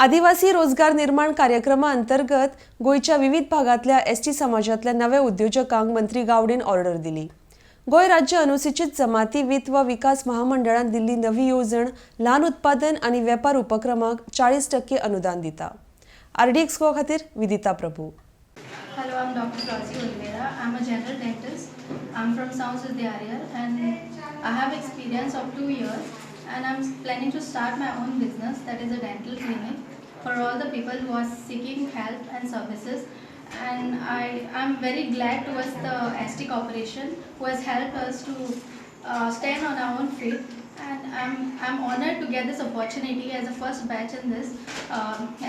आदिवासी रोजगार निर्माण कार्यक्रमा अंतर्गत गोंयच्या विविध भागांतल्या एसटी समाजातल्या नव्या उद्योजकांक मंत्री गावडेन ऑर्डर दिली. गोंय राज्य अनुसूचित जमाती वित्त व विकास महामंडळान दिल्ली नवी येवजण ल्हान उत्पादन आनी वेपार उपक्रमाक 40% अनुदान दिता. आरडीएक्स गोवा खातीर विदिता Prabhu. Hello, I'm Dr. Rosie Oliveira. I'm a general dentist. I'm from South Ariel and I have experience of 2 years and I'm planning to start my own business, that is a dental clinic for all the people who are seeking help and services. And I am very glad towards the ST Corporation who has helped us to stand on our own feet, and I'm honored to get this opportunity as a first batch in this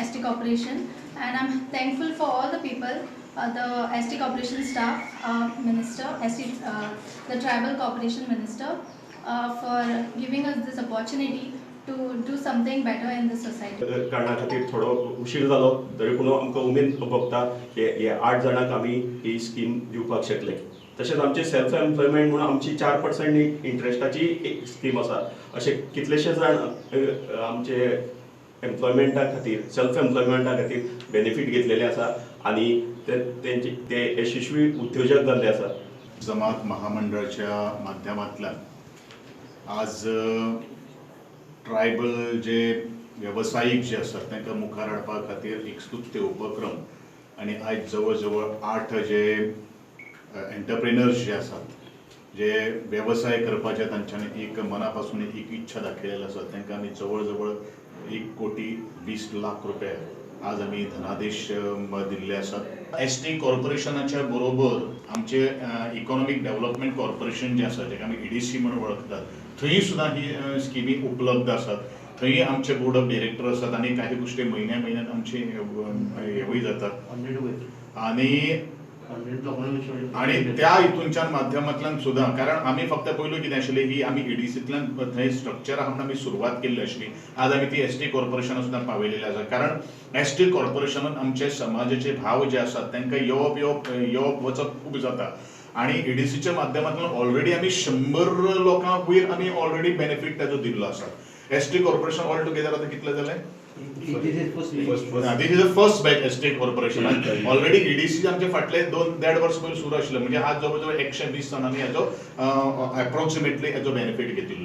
ST Corporation, and I'm thankful for all the people, the ST Corporation staff, Minister, ST, the Tribal Corporation Minister, for giving us this opportunity to do something better in the society. कारणा खातीर थोडो उशीर जालो तरी पूण आमकां उमेद भोगता की हे आठ जाणांक आमी ही स्कीम दिवपाक शकले. तशेंच आमचे सेल्फ एम्प्लॉयमेंट म्हणून आमची 4% इंट्रस्टाची एक स्कीम आसा. अशे कितलेशे जाण आमचे एम्प्लॉयमेंटा खातीर, सेल्फ एम्प्लॉयमेंटा खातीर बेनिफीट घेतलेले आसा आनी ते तेंचे ते यशस्वी उद्योजक जाल्ले आसा. जमात महामंडळाच्या माध्यमांतल्यान आज ट्रायबल जे वेवसायीक जे आसात तांकां मुखार हाडपा खातीर एक स्तुत्य उपक्रम आनी आयज जवळ जवळ आठ जे एंटरप्रेनर्स जे आसात, जे वेवसाय करपाचे तांच्यांनी एक मना पासून एक इच्छा दाखयलेली आसा, तांकां आमी जवळ जवळ 1 कोटी 20 लाख रुपया आज आमी धनादेश दिल्ले आसात. एस टी कॉर्पोरेशनाच्या बरोबर आमचे इकॉनॉमीक डेव्हलपमेंट कॉर्पोरेशन जे आसा, जेका आमी ईडीसी म्हणून वळखतात, थंय सुद्दां ही स्किमी उपलब्ध आसात. थंय आमचे बोर्ड ऑफ डिरेक्टर आसात आनी काही गोश्टी म्हयन्या म्हयन्यात आमचे हेवूय जातात आनी आणि त्या हितूनच्यान माध्यमांतल्यान सुद्दां, कारण आमी फक्त पयलू कितें आशिल्लें, ही आमी ईडीसींतल्यान थंय स्ट्रक्चर आहा म्हणून आमी सुरवात केल्ली आशिल्ली. आज आमी ती एस टी कॉर्पोरेशनान सुद्दां पावयलेली आसा, कारण एस टी कॉर्पोरेशनान आमचे समाजाचे भाव जे आसात तांकां येवप येवप येवप वचप खूब जाता आणि ईडीसीच्या माध्यमांतल्यान ऑलरेडी आमी 100 लोकांक वयर आमी ऑलरेडी बेनिफीट ताजो दिल्लो आसा. S T corporation all together आतां कितले जाले? This is first This is the first batch S T कॉर्पोरेशनान. Already EDC आमचे फाटले दोन देड वर्स पयलीं सुरू आशिल्लें, म्हणजे आज जवळ जवळ 120 जाणांनी हेजो अप्रॉक्सिमेटली हेजो बेनिफीट घेतिल्लो.